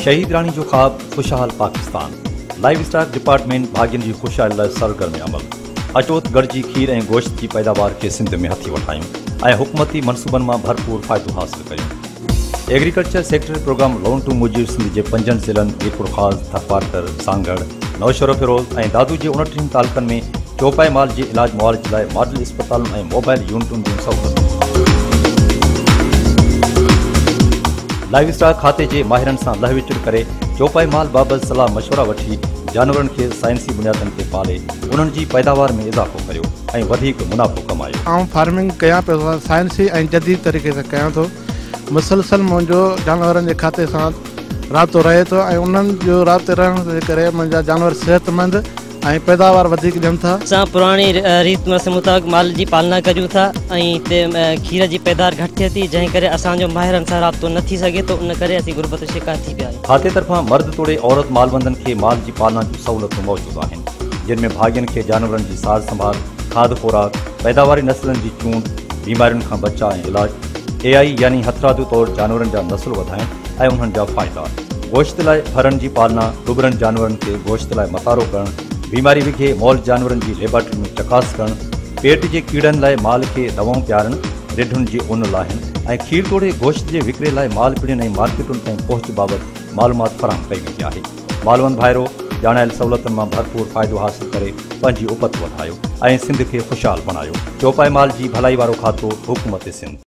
شهيد راڻي جو خواب خوشحال پاڪستان، لائيو اسٽاڪ ڊپارٽمينٽ ڀاڳين جي خوشحالي لاء سرگرم عمل. اچو ته گڏجي کير ۽ گوشت جي پيداوار کي سنڌ ۾ هٿي وٺايون ۽ حڪومتي منصوبن مان ڀرپور فائدو حاصل ڪريون. Agriculture sector programme loan two موجب سنڌ جي پنجن ضلعن ميرپورخاص، ٿرپارڪر، سانگهڙ، نوشهروفيروز ۽ دادو جي 29 تعلقن ۾ چوپائي مال جي علاج معالجي لاء ماڊل اسپتالن ۽ موبائل يونٽن جون سهولتون. لائيو اسٽاڪ کاتي جي ماهرن سان لهه وچڙ ڪري چوپائي مال بابت صلاح مشورا وٺي جانورن کي سائنسي بنيادن تي پالي انهن جي پيداوار ۾ اضافو ڪريو ۽ وڌيڪ منافعو ڪمايو. آئون فارمنگ ڪيان پيو سائنسي ۽ جديد طريقي سان ڪيان ٿو. مسلسل منهنجو جانورن جي کاتي سان رابطو رهي ٿو ۽ انهن جو رابطي رهڻ جي ڪري منهنجا جانور صحتمند ۽ پيداوار وڌيڪ ڏين ٿا. اسان پراڻي ريت رسم مطابق مال جي پالنا ڪريون ٿا ۽ هتي کير جي پيداوار گهٽ ٿئي ٿي جنهن ڪري اسان جو ماهرن سان رابطو نه ٿي سگهي ٿو ان ڪري اسين غربت جو شڪار ٿي پيا آهيون. کاتي طرفان مرد توڙي عورت مالوندن کي مال جي پالنا جون سهولتون موجود آهن جن ۾ ڀاڳين کي جانورن جي سار سنڀال، کاڌ خوراڪ، پيداواري نسلن جي چونڊ، بيمارين کان بچاء ۽ علاج، اي آء يعني هٿرادو طور جانورن جا نسل وڌائڻ ۽ انهن جا فائدا، گوشت لاء ڦرن جي پالنا، ڏٻرن جانورن کي گوشت لاء متارو ڪرڻ، بيماري وگهي مئل جانورن جي ليبارٽري ۾ چڪاس ڪرڻ، پيٽ جي ڪيڙن لاء مال کي دوائون پيارڻ، رڍن جي ان لاهڻ ۽ کير توڙي گوشت جي وڪري لاء مال پڙين ۽ مارڪيٽن تائين پهچ بابت معلومات فراهم ڪئي ويندي آهي. مالوند ڀائرو! ڄاڻايل سهولتن مان ڀرپور فائدو حاصل ڪري پنهنجي اپت وڌايو ۽ سنڌ کي خوشحال بڻايو. چوپائي مال جي ڀلائي وارو کاتو، حڪومت سنڌ.